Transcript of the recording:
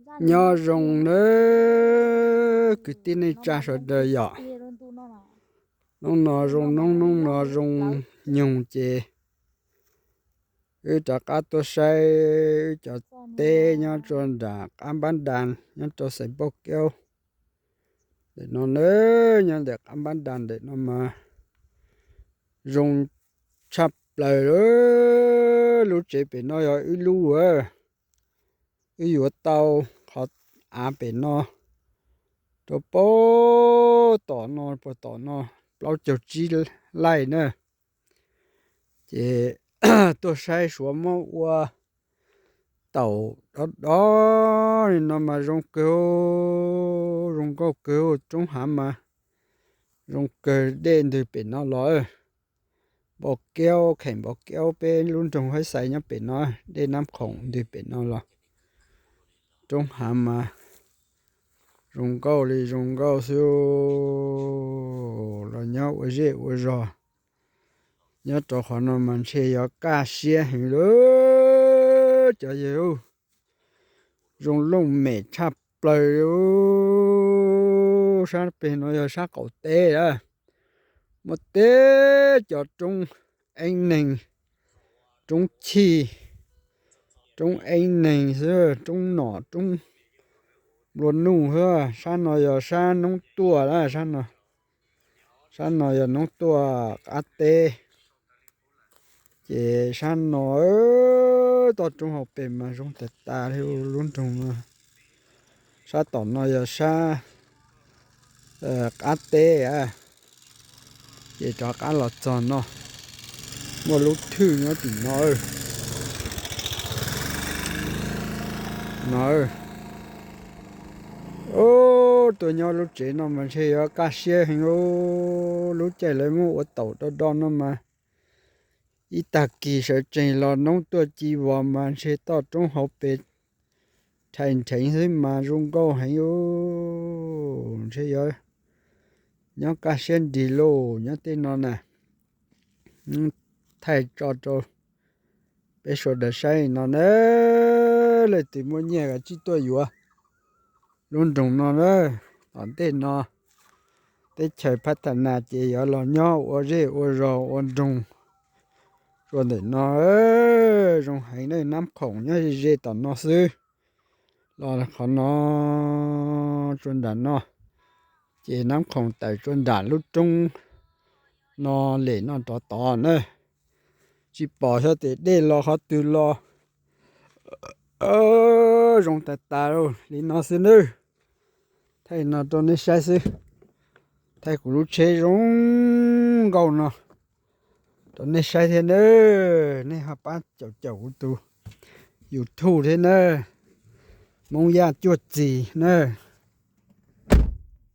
Nyob zoo nawb kwv tij neej tsa sawv daws yom. Hnub no zoo noob, hnub no zoo nyoog ces wb rov qab tuaj saib wb cov teb nyob rau nram qab npab das nyob rau xeev Npauj Kaub. Ntawm no nawb, nyob ntawm qab npab das ntawm no mas zoo tshaj plaws. Lub tsev pem no yog wb lub, wb yuav tau qhov av pem no rau puag tom no, puag tom no plaub caug tsib laij na. Ces tuaj saib suav muab ua taum dob dob li no mas zoo kawg, zoo nkauj kawg, roob hav mas zoo kawg, dej ntws pem no los. Npauj Kaub, kheem Npauj Kaub, peb lub nroog Haib Xais nyob pem no, dej Nab Khoom ntws pem no los. Roob hav mas zoo nkauj li zoo nkauj xwb. Los nyob ua zej ua zog nyob rau qhov no mas ntshe yuav kaj siab heev lawm cov yawg. Zoo looj mem tshaj plaws. Sab pem no yog sab qaum teb a, muaj teb cov roob eeb neeg, roob chij, roob eeb neeg xwb, roob nom roob nplua nuj xwb. Sab no yog sab noob tuaj a, sab no, sab no yog noob tuaj qab teb. Ces sab no toj roob hauv pes mas zoo tas tas li lub nroog no. Sab tom no yog sab qab teb a, ces rov qab los txog no, muaj lub thwj nyob tim no. No, tuaj nyob lub tsev no mas ntshe yuav kaj siab heev. Lub caij lawv muab ua taum do do no mas ib tag kis sawv tsees los noob tuaj ci vos mas ntshe toj roob hauv pes rhais nrheev xwb mas zoo nkauj heev. Ntshe yuav nyob kaj siab nrig lauj nyob tej no na. Thaij tso rau peb sawv daws saib no na. Leej twg muaj nyiaj kav tsij tuaj yuav lub nroog no na. Tom ntej no teb chaws phab tha nas ces yuav los nyob ua zej ua zos ua nroog rau ntawm no. Zoo heev na, Nab Khoom nyob ze ze tom no xwb. Los qhov no, tsua nram no, ces Nab Khoom tawm tsua nram lub roob no lem no rov tod na. Tsis pom xyov tes dej los qhov twg los. Zoo tas tas li no xwb nawb. Thaij no rau nej saib xwb. Thaij kuv lub tsheb zoo nkauj no rau nej saib thiab nawb. Nej ho pab caum caum kuv tus YouTube thiab nawb. Hmoob Yaj Cuaj Txis na.